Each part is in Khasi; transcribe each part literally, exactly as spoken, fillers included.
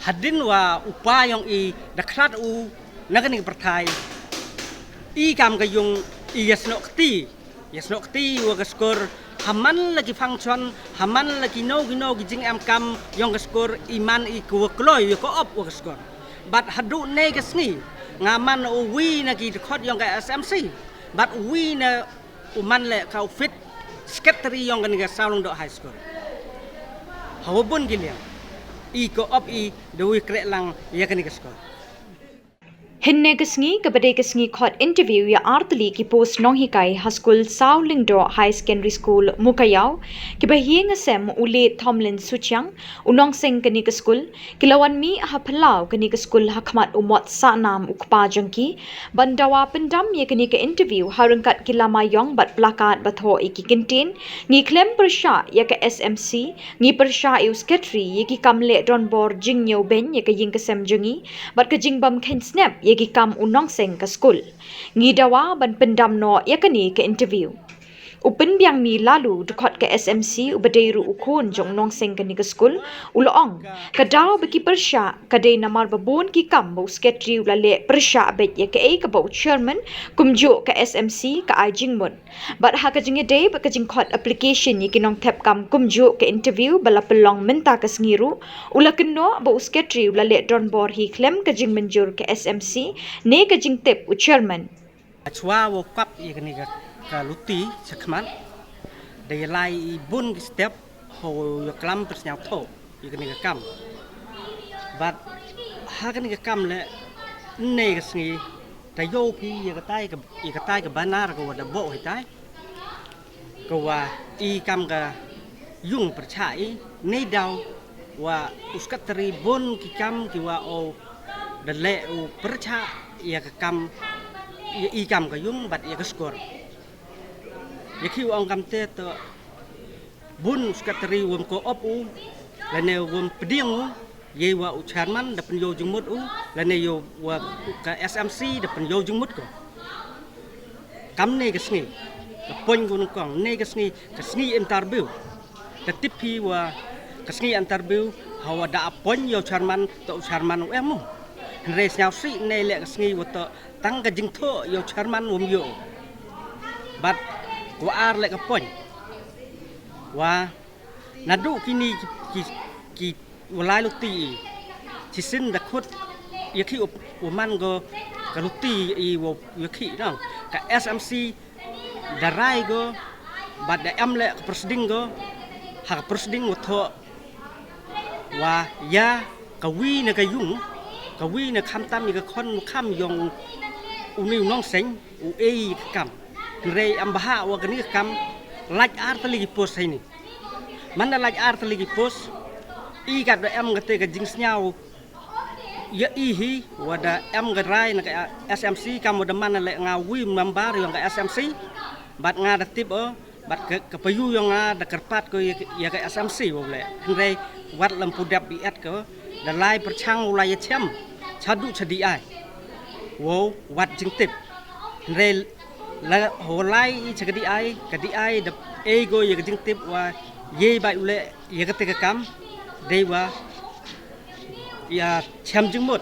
Hadien wa u pa yong i da khlad u na kani ka pyrthai, i kam ka yung i ïasnoh kti, ïasnoh kti wa ka skur ha man la ki function, ha man la kino kino ki jingem kam yong ka skur, i man i ka wa kloi wa ka op wa ka skur. Bad haduh ne ka sngi nga man u wi na ki dkhot yong ka S M C, bad u wi na u man le ka u fit secretary yong kani ka Sawlyngdoh High School. Hawa bun ki liang i ka op i da wi kreh lang ïa kani ka skur. Hynne ka sngi ka ba dei ka sngi khot interview ïa artylli ki post nonghikai ha skul Sawlyngdoh High Secondary School Mukaïaw, ki ba hi nga sem u le Thomlin Suchiang, u nongseng kani ka skul, ki la wan mih ha phyllaw kani ka skul ha khmat u Mot Sahnam u kpa jong ki, ban dawa pyndam ïa kani ka interview ha ryngkat ki lama yong bad plakat ba thoh ïa ki kyntien, ngi khlem pyrshah ïa ka S M C, ngi pyrshah ïa u secretary ïa ki kam leh donbor jingñiew beiñ ïa ka ïing ka sem jong ngi, bad ka jingbym kheiñ snep ïa ki kam u nongseng ka skul. Ngi dawa ban pyndam noh ïa kani ka interview. U Pynbiang Mi Laloo, dkhot ka S M C, u ba dei ruh u khun jong u nongseng kani ka skul, u la ong, ka daw ba ki pyrshah ka dei namar ba bun ki kam ba u secretary u la leh pyrshah beit ïa kaei kaba u chairman kumjuh ka S M C ka ai jingmut. Bad ha ka jingïadei bad ka jingkhot application ïa ki nongthep kam kumjuh ka interview ba la pynlong mynta ka sngi ruh, u la kynnoh ba u secretary u la leh donbor hi khlem ka jingmynjur ka S M C ne ka jingtip u chairman. Shuwa wow kap ïa kani ka, ka luti shakhmat, da ïalai i bun ki step, hawa ïaklam pynsñiawthoh ïa kani ka kam. Bad ha kani ka kam le, ynne ka sngi, da ïoh phi ïa katai ka, ïa katai ka banner ka wa da boh hitai, ka wa i kam ka yung pyrshah i, ne daw wa u secretary bun ki kam ki wa o da leh u pyrshah ïa ka kam, ïa i kam ka yung bad ïa ka skur. Ïa ki u ong kamte to bun u secretary wym ko op u, lane wym pdiang u, ïa wa u chairman da pynïoh jingmut u, lane ïa wa ka S M C da pynïoh jingmut ko. Kam ne ka sngi, ka point ko nyngkong, ne ka sngi, ka sngi interview. Te tip phi wa ka sngi interview, hawa da appoint ïa u chairman, to u chairman u em u. Hynrei sñiawsih ne le ka sngi wa to tang ka jingthoh ïa u chairman wym ïoh. Bad ka wa ar le ka point. Wa naduh kini ki, ki, ki wa lai luti i. Shisien da khut ïa ki u, u man ko ka luti i wa ïa ki nang. Ka S M C da rai ko, bad da em le ka proceeding ko, ha ka proceeding wa thoh, wa ïa ka wi na ka yung, ka wi na khamtam ïa ka khon u kham yong u ni u nongseng, u ei ka kam. Hynrei em bha wa kani ka kam, lait ar tylli ki post ha ini. Man da lait ar tylli ki post, i ka da em kate ka jingsñiaw, ïa i hi, wa da em ka rai na ka S M C kam wa da man le nga wi member yong ka S M C, bad nga da tip o, bad ka, ka payu yong nga da kyrpad ko ïa, ïa ka S M C wa le. Hynrei wat lem pu dep i et ko, da lai pyrchang u lai ïa chem, chadu chadi ai. Wow, wat jingtip. Hynrei la ho lai i cha ka D I, ka D I da ei ko ïa ka jingtip wa ïa bai u le ïa kate ka kam, dei wa ïa chem jingmut,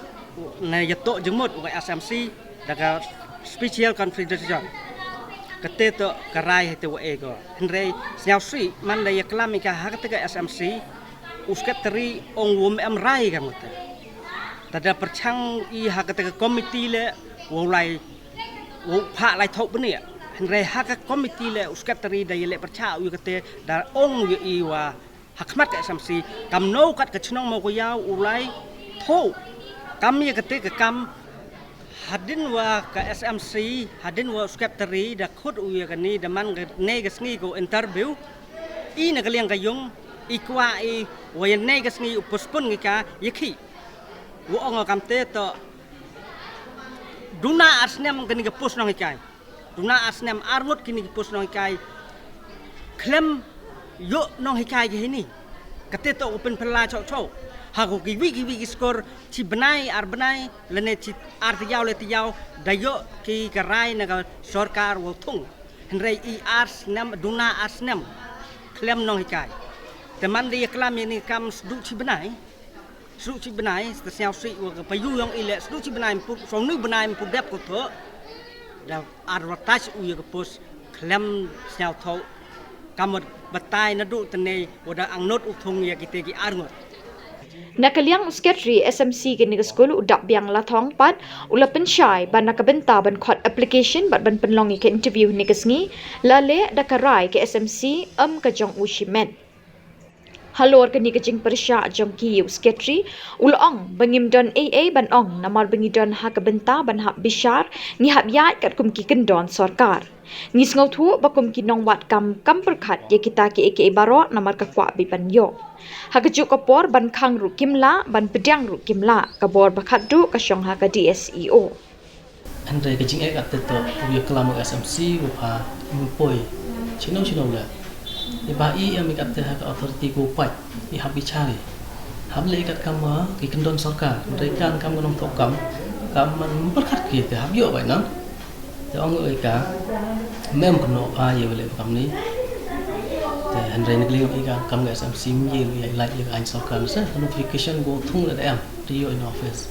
na ïa toh jingmut wa S M C, da ka special consideration. Kate to ka rai hate wa ei ko. Hynrei sñiawsih, man da ïa klam i ka ha kate ka S M C, u secretary ong wym em rai ka mut. Te da pyrchang i ha kate ka committee le, wow lai, wow phah lai thoh bniah. Hynrei ha ka committee le u secretary da ïa le pyrchah u ïa kate da ong ïa i wa ha khmat ka S M C, kam no kat ka chnong mo ko ïa u lai thoh. Kam ïa kate ka kam hadien wa ka S M C, hadien wa u secretary da khut u ïa kani da man kane ka sngi ko interview. I na ka liang ka yung, i kwah i wa ïa ne ka sngi u postpone ngi ka ïa ki. Wa ong kamte to duna ar snem kani ka post nonghikai. Duna ar snem ar ngut kini ki post nonghikai. Khlem ïoh nonghikai ki hini. Kate to u pynphylla chok chok. Ha ko ki wi ki wi ki skur chi bnai ar bnai lane chi ar tayau le tayau da ïoh ki ka rai na ka sorkar wa thung. Hynrei i ar snem duna ar snem. Khlem nonghikai. Te man da ïa klam ïa ni kam sdu chi bnai. Sdang shi bnai, sdang sniaw shi wa ka payu yong ile, sdang shi bnai mpu, song nu bnai mpu dep ko tho. Da advertise u ya ka post, khlem sniaw tho, kamot batai na du tene, wa da ang not u thong ya kite ki arngot. Na ka liang u secretary S M C kane ka skul u Dap Biang Lathong pat, u la pynshai, ba na ka bynta ban khot application, bad ban pynlong ya ka interview ne ka sngi, la leh da ka rai ka S M C, em ka jong u shimet. Halor kane ka jingpyrshah jong ki u secretary, u la ong, ba ngim don ei ei ban ong, namar ba ngi don ha ka bynta ban hap bishar, ngi hap ïaid katkum ki kyndon sorkar. Ngi sngewthuh ba kum ki nongwad kam kam pyrkhat ïa kita ki ei ki ei baroh namar ka kwah beit ban ïoh. Ha kajuh ka por ban khang ruh kim lah, ban pdiang ruh kim lah, ka bor ba khatduh ka shong ha ka D S E O. Hynrei ka jingeh katte to, u ïa klam u S M C, u pha, u poi. Shino shino le. I ba i em i katte ha ka authority ko pat, i hap i chari. Hap le i kat kam ma, ki kyndon sorkar. Hynrei kan kam ka nongthoh kam, kam man pyrkhat ki te hap ïoh bai nang. Te ong i ka, mem kno pha ïa wele kam ni. Te hynrei ni kling i ka, kam ka S M C mi ïa i lai ïa ka ain sorkar se, notification ko thung le da em, te ïoh in office.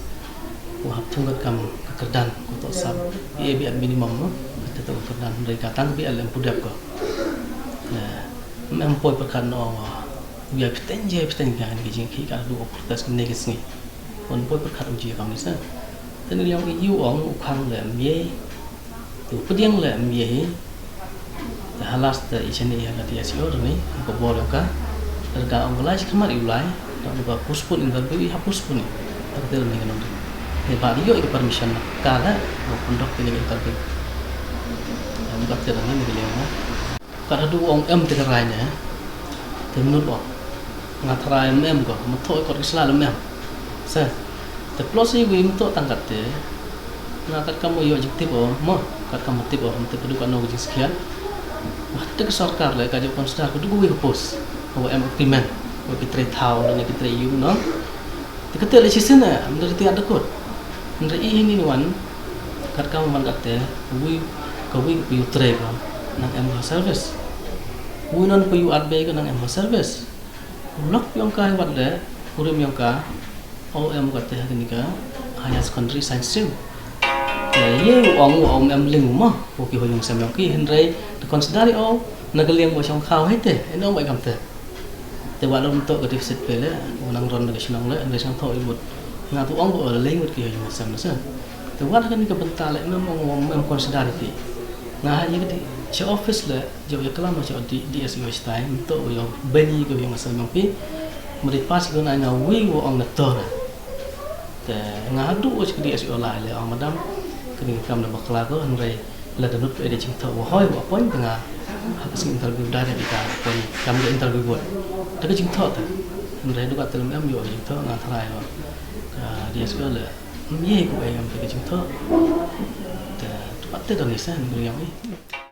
Ko hap thung kat kam ka kyrdan, ko to sap. I bi at minimum no, kata to kyrdan, hynrei ka tang bi at lem pudap ko. Te, mem poi pyrkhat no, u ïa pteng je pteng ka ni ka jingkhih ka du protest kane ka sngi. Pon poi pyrkhat u ji kam ni sa. Te ni liang i yu ong u khang le mye. Tu pdiang le mye hi. Te halas te i chani ha ka D S E O ni ka bor ka. Te ka ong lai khmat i u lai. Te ka postpone interview i ha postpone. Te ka tel ni ka nong. Te ba yu i ka permission ka la. Ba pondok te ni ka interview. Te ka tel ni ni ka liang na. Kat haduh ong em te ka rai ne. Te mynut ong. Nga tharai em em ko, mynta i kot ki sla em em. Sa. Te plus i wi mynta tang kat te. Nga kat kam ïoh jingtip o, mo, kat kam tip o, mynta padu kat no ka jingskhiat. Wah, te ka sorkar le ka jok consider ko duh wi ka post. Ko em agreement, ko ki trei thaw, ne ki trei yu no. Te kata le shisien eh, am da reti ada kot. Hynrei i hini wan, kat kam wan kat te, wi, ka wi ka yu trei ko, nang em ha service. Wi non ka yu at bei ko nang em ha service. Lok yong ka wat le, kurim yong ka, o em kat te ha kani ka, higher secondary science stream. Te ye u ong u ong em ling u ma, ko ki ho yung sem yong ki, hynrei, te consider o, na ka liang bo shong khaw hei te, eno bai kam te. Te wat lom to ka deficit pele, u nang ron ka shnong le, nang shnong to i mut. Nga tu ong ko le ngut ki ha jong sem le sen. Te wat kani ka bynta le mem ong mem consider ki. Nga ha ye ka di, che office le, jo ye klam che D S E O stai, to yo beni ko yo sem ki. Mri pas ko na nga wi wo ong na to. Te nga haduh wa chikdi asi olai le ong madam, kani ka kam na bakla ko, hynrei la ka nut ede jingthoh wa hoi wa point te nga ha ka sing interview da ri ka point kam ka interview bot. Te ka jingthoh te. Hynrei duka te lem em yo jingthoh nga tharai wa. Ka D S O le, mm, ye ku em te ka jingthoh. Te, te pat te dang isa, hynrei yang i.